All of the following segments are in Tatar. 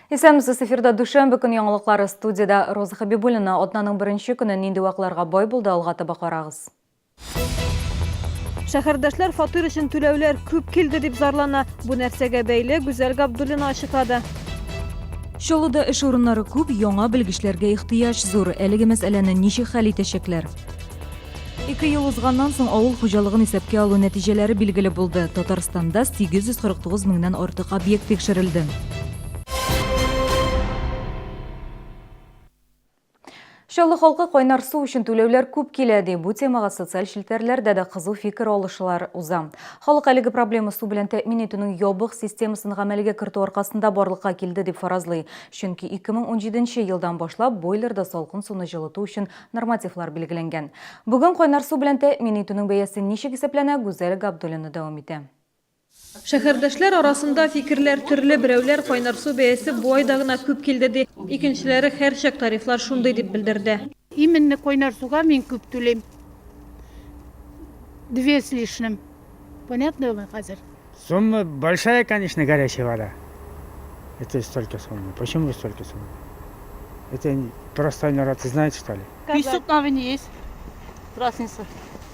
Исәнмесез, эфирда дүшәмбе көн яңалыклары студиядә Роза Хабибуллина. Атнаның беренче көне нинди вакытларга бай булды, алга таба карагыз. Шәһәрдәшләр фатир өчен түләүләр күп килде дип зарлана. Бу нәрсәгә бәйле, Гүзәл Габдуллина ачыклады. Чаллыда эш урыннары күп, яңа белгечләргә ихтыяҗ зур. Әлеге мәсьәләне ничек хәл итәчәкләр? Ике ел узганнан соң авыл хуҗалыгын исәпкә алу нәтиҗәләре билгеле булды. Татарстанда 849 меңнән артык объект тикшерелде. Чаллы халкы кайнар су өчен түләүләр күп килә, ди. Бу темага социаль челтәрләрдә дә кызу фикер алышулар уза. Халык әлеге проблема су белән тәэмин итүнең ябык системасын гамәлгә кертү аркасында барлыкка килде дип фаразлый. Чөнки 2017 елдан башлап бойлерда салкын суны җылыту өчен нормативлар билгеләнгән. Бүген кайнар су белән тәэмин итүнең бәясе ничек исәпләнә, Гүзәл Габдуллина дәвам итә. Шәһәрдәшләр арасында фикерләр төрле, берәүләр кайнар су бәясе бу айда гына күп килде ди, икенчеләре һәрчак тарифлар шундый дип белдерде. Именно кайнар суга мин күп түлим. Две с лишним. Понятно вам хәзер? Сумма большая, конечно, горячая вода. Это столько сумма. Почему столько сумма? Это простой народ знает, что ли? Песок новый есть. Разница.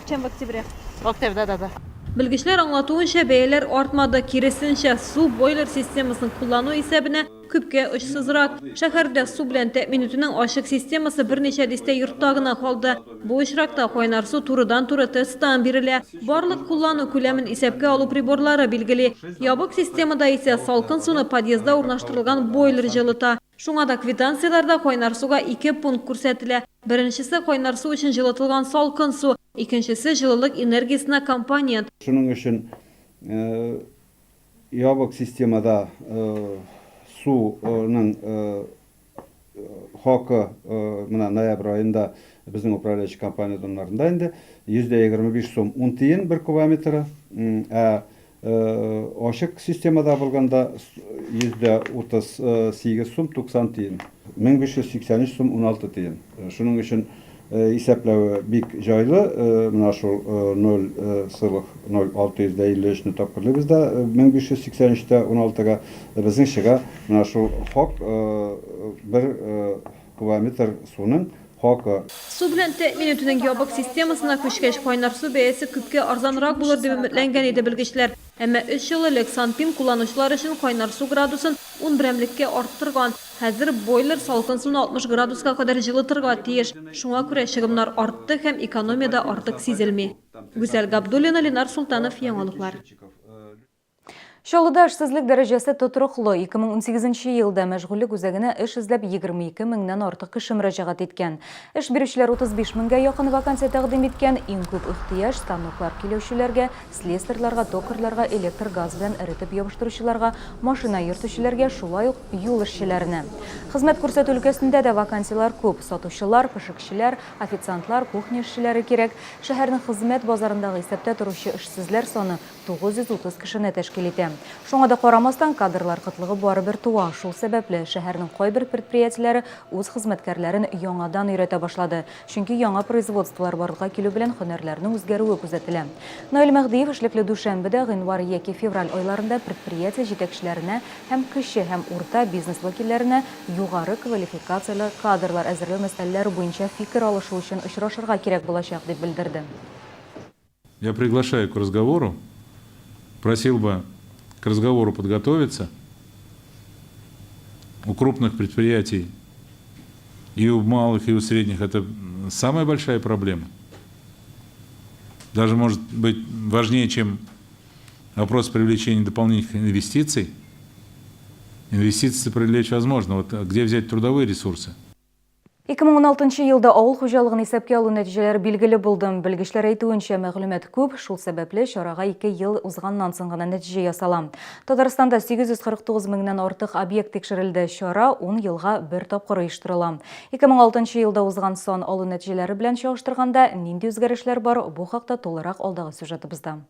Чем в октябре? В октябре, да, да, да. Белгечләр аңлатуынча, бәяләр артмады, киресенчә, су бойлер системасын куллану исәбенә күпкә очсызрак. Шәһәрдә су белән тәэмин итүнең ачык системасы берничә дистә йортта гына калды. Бу очракта кайнар су турыдан-туры ТЭЦтан бирелә. Барлык куллану күләмен исәпкә алу приборлары билгели. Ябык системада исә салкын суны подъездда урнаштырылган бойлер җылыта. Шуңа да квитанцияләрдә кайнар суга ике пункт күрсәтелә. Беренчесе, кайнар су өчен җылытылган салкын су, икенчесе, җылылык энергиясенә компонент. Шуның өчен ябык системада суның хакы менә ноябрь аенда безнең управляющий компания домнарында инде 125 сум 10 тиен бер кубометры, ә Ачык системада булганда 138 сум 90 тиен. 1583 сум 16 тиен. Шуның өчен исәпләве бик җайлы. Менә шул 0,0653 не тапкырлыйбыз да 1583 тә 16-га безнең чыга менә шул хак бер кубометр суның хакы. Су белән тәэмин итүнең ябык системасына күчкәч, кайнар су бәясе күпкә арзанрак булыр дип өметләнгән иде белгечләр. Әмма өч ел элек СанПин кулланучылар өчен кайнар су градусын ун берәмлеккә арттырган. Хәзер бойлер салкын суны 60 градуска кадәр җылытырга тиеш. Шуңа күрә чыгымнар артты һәм экономия дә артык сизелми. Гүзәл Габдуллина, Ленар Солтанов, Яңалыклар. Чаллыда эшсезлек дәрәҗәсе тотрыклы. 2018 елда мәшгульлек үзәгенә эш эзләп 22 меңнән артык кеше мөрәҗәгать иткән. Эш бирүчеләр 35 меңгә якын вакансия тәкъдим иткән. Иң күп ихтыяҗ станоклар көйләүчеләргә, слесарьларга, токарьларга, электр, газ белән эретеп ябыштыручыларга, машина йөртүчеләргә, шулай ук юл эшчеләренә. Хезмәт күрсәтү өлкәсендә дә вакансияләр күп. Сатучылар, пешекчеләр, официантлар, кухня эшчеләре кирәк. Шәһәрнең хезмәт базарындагы исәптә торучы эшсезләр саны 930 кешене тәшкил итә. Шуңа да карамастан, кадрлар кытлыгы барыбер туа. Шул сәбәпле, шәһәрнең кайбер предприятиеләре үз хезмәткәрләрен яңадан өйрәтә башлады. Чөнки яңа производстволар барлыкка килү белән һөнәрләрнең үзгәрүе күзәтелә. Наил Мәһдиев эшлекле дүшәмбедә гыйнвар яки февраль айларында предприятие җитәкчеләренә һәм кече һәм урта бизнес вәкилләренә югары квалификацияле кадрлар әзерләү мәсьәләләре буенча фикер алышу өчен очрашырга кирәк булачак, дип белдерде. Я приглашаю к разговору, просил бы к разговору подготовиться. У крупных предприятий и у малых, и у средних это самая большая проблема. Даже может быть важнее, чем вопрос привлечения дополнительных инвестиций. Инвестиции привлечь возможно. Вот где взять трудовые ресурсы? 2016 елда авыл хуҗалыгын исәпкә алу нәтиҗәләре билгеле булды. Белгечләр әйтүенчә, мәгълүмат күп, шул сәбәпле чарага ике ел узганнан соң гына нәтиҗә ясала. Татарстанда 849 меңнән артык объект тикшерелде. Чара ун елга бер тапкыр оештырыла. 2006 елда узган сан алу нәтиҗәләре белән чагыштырганда нинди үзгәрешләр бар, бу хакта тулырак алдагы сюжетыбызда.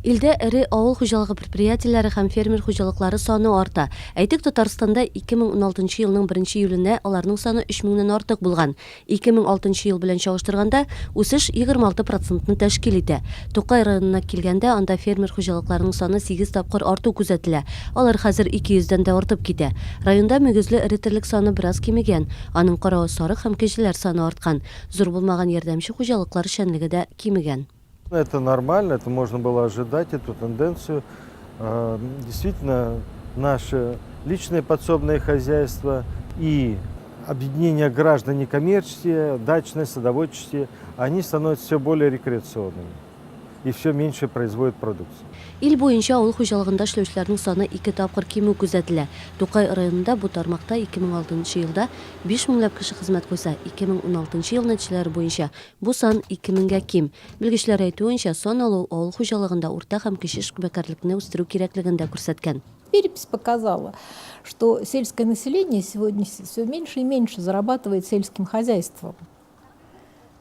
Илдә эре авыл хуҗалыгы предприятиеләре һәм фермер хуҗалыклары саны арта. Әйтик, Татарстанда 2016 нчы елның беренче июленә аларның саны өч меңнән артык булган. 2006 нчы ел белән чагыштырганда, үсеш 26 процентны тәшкил итә. Тукай районына килгәндә, анда фермер хуҗалыкларының саны сигез тапкыр арту күзәтелә. Алар хәзер 200 дән дә артып китә. Районда мөгезле эре терлек саны бераз кимегән. Аның каравы сарык һәм кәҗәләр саны арткан. Зур булмаган ярдәмче хуҗалыклар эшчәнлеге дә кимегән. Это нормально, это можно было ожидать, эту тенденцию. Действительно, наше личное подсобное хозяйство и объединение граждан некоммерческие, дачные, садоводческие, они становятся все более рекреационными и все меньше производят продукцию. Ил буенча авыл хуҗалыгында эшләүчеләрнең саны ике тапкыр кимү күзәтелә. Тукай районында бу тармакта 2006 нчы елда биш меңләп кеше хезмәт куйса, 2016 нчы ел нәтиҗәләре буенча бу сан ике меңгә ким. Белгечләр әйтүенчә, сан алу авыл хуҗалыгында урта һәм кече эшмәкәрлекне үстерү кирәклеген дә күрсәткән. Перепись показала, что сельское население сегодня все меньше и меньше зарабатывает сельским хозяйством.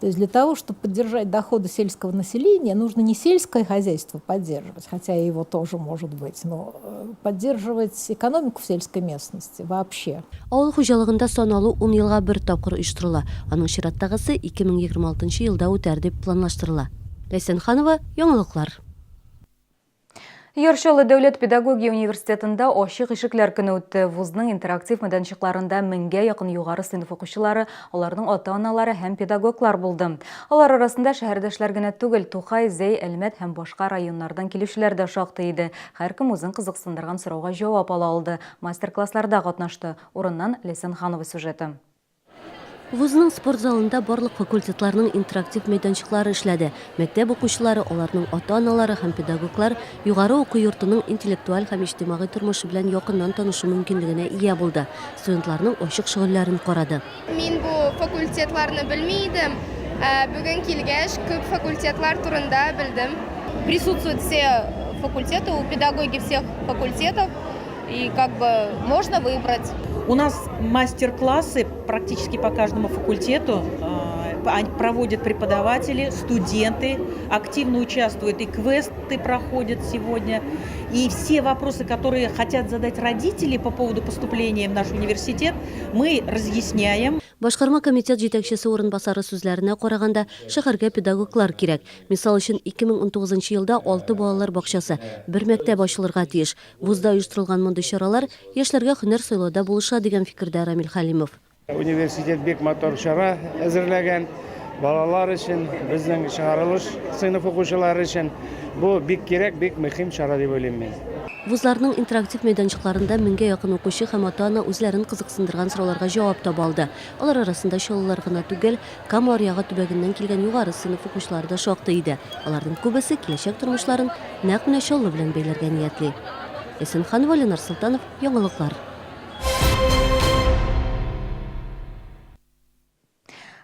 То есть для того, чтобы поддержать доходы сельского населения, нужно не сельское хозяйство поддерживать, хотя и его тоже может быть, но э, поддерживать экономику в сельской местности вообще. Авыл хуҗалыгында сан алу ун елга бер тапкыр оештырыла. Аның чираттагысы 2026 нчы елда үтәр дип планлаштырыла. Ләйсән Ханова, Яңалыклар. Яр Чаллы дәүләт педагогия университетында ачык ишекләр көне үтте. Вузның интерактив мәйданчыкларында меңгә якын югары сыйныф укучылары, аларның ата-аналары һәм педагоглар булды. Алар арасында шәһәрдәшләр генә түгел, Тукай, Зәй, Әлмәт һәм башка районнардан килүчеләр дә шактый иде. Һәркем үзен кызыксындырган сорауга җавап ала алды, мастер-классларда катнашты. Урыннан Ләйсән Ханова сюжеты. Вузның спорт залында барлык факультетларның интерактив мәйданчыклары эшләде. Мәктәп укучылары, аларның ата-аналары һәм педагоглар югары уку йортының интеллектуаль һәм иҗтимагый тормышы белән якыннан танышу мөмкинлегенә ия булды, студентларның ачык шөгыльләрен карады. Мин бу факультетларны белми идем, ә бүген килгәч, күп факультетлар турында белдем. Присутствуют все факультеты, у педагоги всех факультетов. И как бы можно выбрать. У нас мастер-классы практически по каждому факультету проводят преподаватели, студенты, активно участвуют и квесты проходят сегодня. И все вопросы, которые хотят задать родители по поводу поступления в наш университет, мы разъясняем. Башкарма комитет җитәкчесе урынбасары сүзләренә караганда, шәһәргә педагоглар кирәк. Мисал өчен, 2019 елда алты балалар бакчасы, бер мәктәп ачылырга тиеш. Вузда оештырылган мондый чаралар яшьләргә һөнәр сайлауда булыша, дигән фикердә Рамил Хәлимов. Университет бик матур чара әзерләгән балалар өчен, безнең чыгарылыш сыйныф укучылары өчен. Бу бик кирәк, бик мөһим чара дип уйлыйм мин. Вузларның интерактив мәйданчыкларында меңгә якын укучы һәм ата-ана үзләрен кызыксындырган сорауларга җавап таба алды. Алар арасында чаллылар гына түгел, Кама аръягы төбәгеннән килгән югары сыйныф укучылары да шактый иде. Аларның күбесе киләчәк тормышларын нәкъ менә Чаллы белән бәйләргә ниятли. Эсенханова, Ленар Солтанов, Яңалыклар.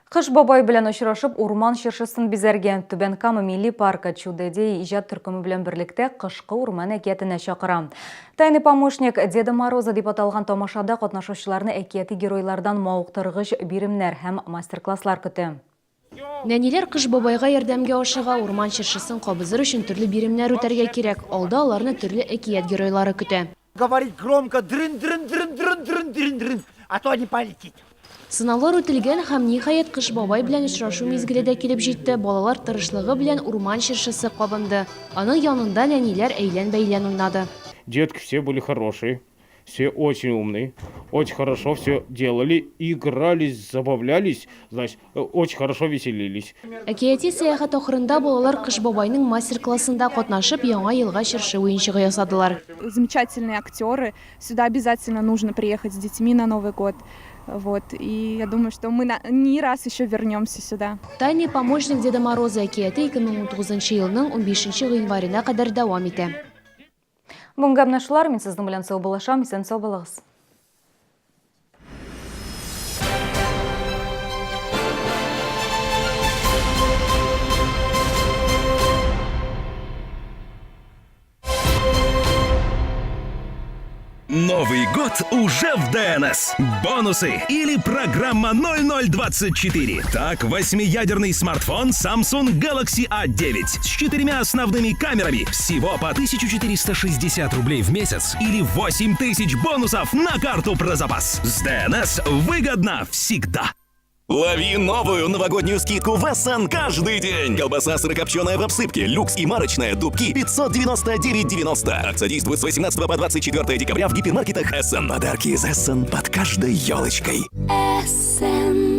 Кыш бабай белән очрашып, урман чыршысын бизәргә. Түбән Кама милли паркы Чудо-идея иҗат төркеме белән берлектә Кышкы урман әкиятенә чакыра. Тайный помощник Деда Мороза дип аталган тамашада катнашучыларны әкияти геройлардан мавыктыргыч биремнәр һәм мастер-класслар көтә. Нәниләр Кыш бабайга ярдәмгә ашыга, урман чыршысын кабызыр өчен төрле биремнәр үтәргә кирәк. Алда аларны төрле әкият геройлары көтә. Говорить громко дрын-дрын-дрын-дрын-дрын-дрын-дрын, а то не полетит. Сынаулар үтелгән һәм, ниһаять, Кыш бабай белән очрашу мизгеле дә килеп җитте, балалар тырышлыгы белән урман чыршысы кабынды. Аның янында нәниләр әйлән-бәйлән уйнады. Детки все были хорошие. Все очень умные, очень хорошо все делали, игрались, забавлялись, значит, очень хорошо веселились. Әкияти сәяхәт ахырында балалар Кыш бабайның мастер-классында катнашып, Яңа елга чыршы уенчыгы ясадылар. Замечательные актеры, сюда обязательно нужно приехать с детьми на Новый год. Вот, и я думаю, что мы на, не раз еще вернемся сюда. Тайный помощник Деда Мороза әкияте 2019 елның 15 гыйнварына кадәр дәвам итә. Бүгенгә менә шулар, мин сезнең белән саубуллашам, исән-сау булыгыз. Новый год! год уже в ДНС. Бонусы или программа 0024. Так, восьмиядерный смартфон Samsung Galaxy A9 с 4 основными камерами всего по 1460 рублей в месяц или 8000 бонусов на карту про запас. С ДНС выгодно всегда. Лови новую новогоднюю скидку в Эссен каждый день. Колбаса сырокопченая в обсыпке, люкс и марочная, дубки 599,90. Акция действует с 18 по 24 декабря в гипермаркетах Эссен. Подарки из Эссен под каждой елочкой. Эссен.